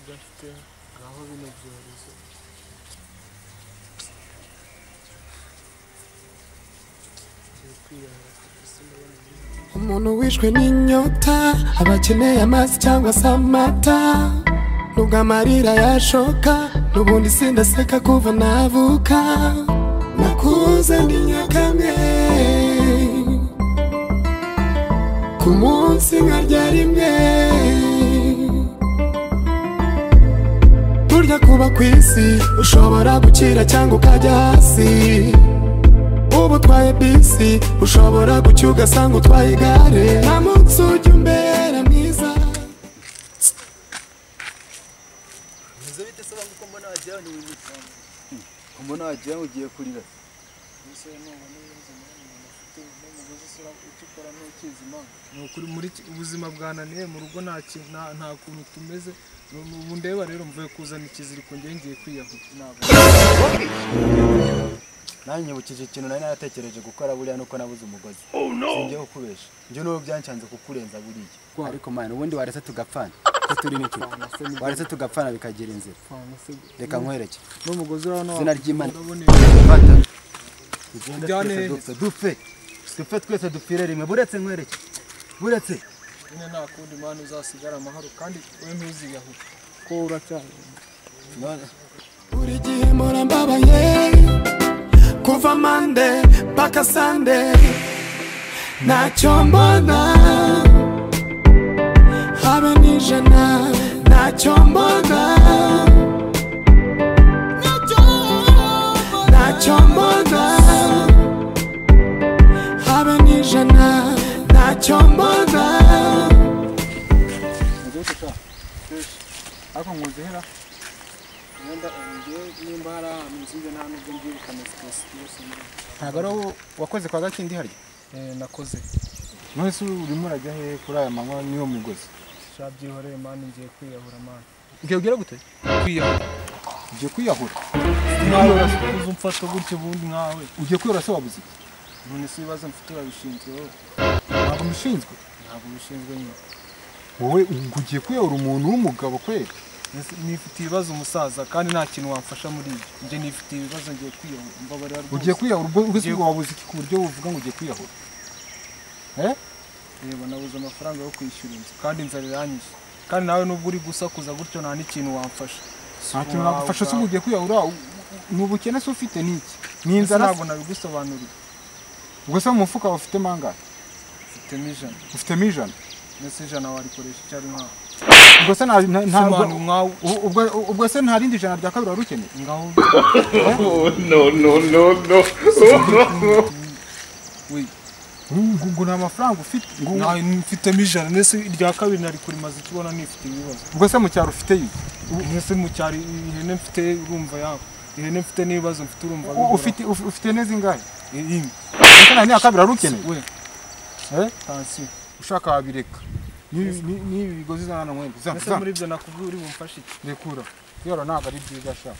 kurya mfite, ngaho bino byorezo. Umuntu wishwe n'inyota aba akeneye amazi cyangwa se amata, nubwo amarira yashoka n'ubundi sindaseka kuva navuka, nakuze ndi nyakamwe ku munsi nkarya rimwe. Burya kuba ku isi ushobora gukira cyangwa ukajya hasi, ubu utwaye bisi ushobora gucya ugasanga utwaye igare, nta munsi ujya umbera mwiza. Mbona wagira ngo ugiye kurira. Ni muri ubuzima bwananiye mu rugo nta kuntu tumeze. Ubu ndeba rero mvuye kuzana ikiziriko ngiye ngiye kwiyahura. Nanjye nyibukije ikintu nari naratekereje gukora buriya nuko nabuze umugozi. Singiye kukubesha. Njye n'ubu byancanze kukurenza buriya. Ariko man ubundi waretse tugapfana. Ko turi n'inshuti. Waretse tugapfana bikagira inzira. Reka nkwereke. N'umugozi urabona. Izina ry'Imana. Fata. Tugende twese dupfe. Dupfe twese dupfire rimwe. Buretse nkwereke. Buretse. Nyine nta kundi man uzasigara amahoro kandi we ntuziyahure. Ko uracyari. Buri gihe mpora mbabaye kuva Monday paka Sunday, ntacyo mbona habe n'ijana, ntacyo mbona, ntacyo mbona habe n'ijana, ntacyo mbona. Ariko nkuzi hera nimba hari ahantu nzize nta nubwo mbyirukana yose. Ntabwo ari wakoze kwa Gakindi harya? Nakoze. None se urimo urajya he kuri aya manywa niyo migozi? Sha byihoreye man, ngiye kwiyahura man. Ugiye kugira gute? Kwiyahura. Ugiye kwiyahura? Uzi umfata gutyo ubundi nkawe. Ugiye kwiyahura se wabuze iki? None se ibibazo mfite urabishinzwe wowe? Ntabwo mbishinzwe. Ntabwo ubishinzwe nyine. Wowe ugiye kwiyahura umuntu w'umugabo kweli? Nifitiye ibibazo umusaza kandi nta kintu wamfasha muri ibyo. Njye nifitiye ibibazo ngiye kwiyahura. Mbabarira rwose. Ugiye kwiyahura ubwo se wabuze iki ku buryo uvuga ngo ugiye kwiyahura? Reba nabuze amafaranga yo kwishyura inzu kandi inzara iranyishe. Kandi nawe nubwo uri gusakuza gutyo nta n'ikintu wamfasha. Nta kintu nagufasha se ugiye kwiyahura? Ni ubukene se ufite n'iki? Ni inzara? Ntabwo nabigusobanuriye. Ubwo se mu mufuka ufitemo angahe? Mfitemo ijana. Ufitemo ijana? Mbese ijana warikoresha icyo ari nkawe? Ubwo se ubwo se nta rindi jana rya kabiri wari ukeneye? Ngaho. No no no no. We. Ngo nta mafaranga ufite? Nta mfitemo ijana, nese irya kabiri nari kurimaze ikibona nifite ibibazo. Ubwo se mu cyaro ufite iki? Nese mu cyaro ihene mfite urumva yabo. Ihene mfite n'ibibazo mfite urumva. Ufite neza ingahe? Imwe. Ese nta kabiri wari ukeneye? We. Tansiyo. Ushaka wabireka. Ni bigozi zana mwembe. Nese muri ibyo nakubwiye uri bumfashe iki? Rekura. Kwiyahura ntabwo ari byiza sha.